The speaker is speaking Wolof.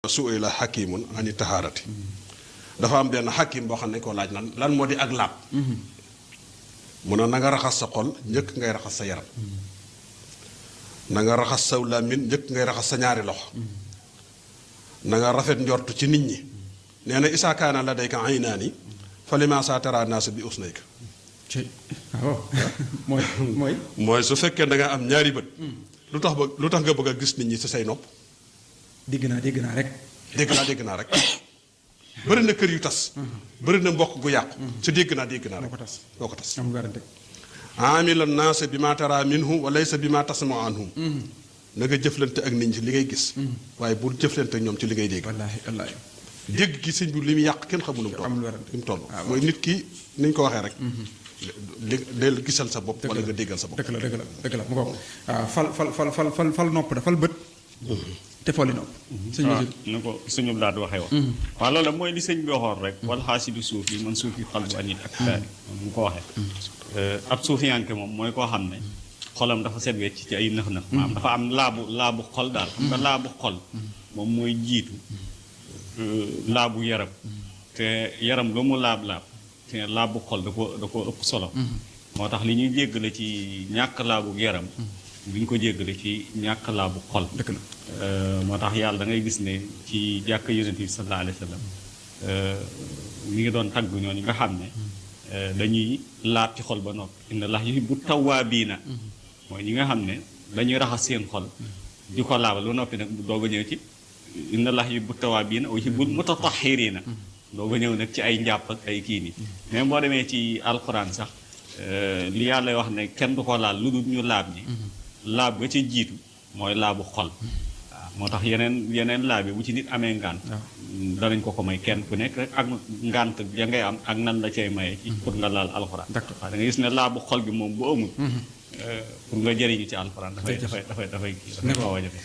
su'ila hakimun ani taharati dafa am benn hakim boo xam ne ko laaj lan moo di ak laab mu ne na nga raxas sa xol njëkk ngay raxas sa yaram na nga raxas sa làmmiñ njëkk ngay raxas sa ñaari loxo na nga rafet njortu ci nit ñi nee na isaa kaana ladayka aynaani fa limaa saa taraa naasa bi usnayka mooy su fekkee da nga am ñaari bët lu tax nga bëgg a gis nit ñi ci say nopp dégg naa rek bëri na kër yu tas bëri na mbokk gu yàqu su dégg naa rek moo ko tas amila naasa bi ma tara minhum wa laysa bi ma tasma anhum na nga jëflante ak nit ñi li ngay gis waaye bul jëflante ak ñoom ci li ngay dégg wallaahi dégg gi sëñ bi li muy yàq kenn xamul lu mu toll mooy nit ki ni ñu ko waxee rek del gisal sa bopp wala nga déggal sa bopp dëgg la mu ko fal nopp da fal bët te foli nopp waaw na ko suñu laat waxee wax waaw loolu mooy li sëñ bi waxoon rek wal xaasidu suuf yi man suuf yi xal bu anit ak taari mu ko waxee ab suufiyanke moom mooy koo xam ne xolam dafa set wecc ci ay nëx-nëx maanaam dafa am laabu xol daal xam nga laabu xol moom mooy jiitu laabu yaram te yaram lu mu laab te laabu xol da ko ëpp solo moo tax li ñuy jéggale ci ñàkk laabu yaram bi ñu ko jéggale ci ñàkk laabu xol moo tax yàlla da ngay gis ne ci jàkk yonent bi sallallahu alayhi wa sallam mi ngi doon tagg ñooñu nga xam ne dañuy laab ci xol ba noppi inna allaha yuhibbu tawwaabiina mooy ñi nga xam ne dañuy raxas seen xol di ko laabal ba noppi nag doog a ñëw ci inna allaha yuhibbu tawwaabiina wa yuhibbul mutatahhiriina doog a ñëw nag ci ay njàpp ak ay kii nii même boo demee ci alxuraan sax li yàlla wax ne kenn du ko laal lu dul ñu laab ñi laab ga ci jiitu mooy laabu xol waaw moo tax yeneen laab yi bu ci nit amee ngànt danañ ko may kenn ku nekk rek ak ngànt ya ngay am ak nan la cay maye ci pour nga laal alxuraan waaw da nga gis ne laabu xol bi moom bu amul pour nga jëriñu ci alxuraan dafay xaw a jafe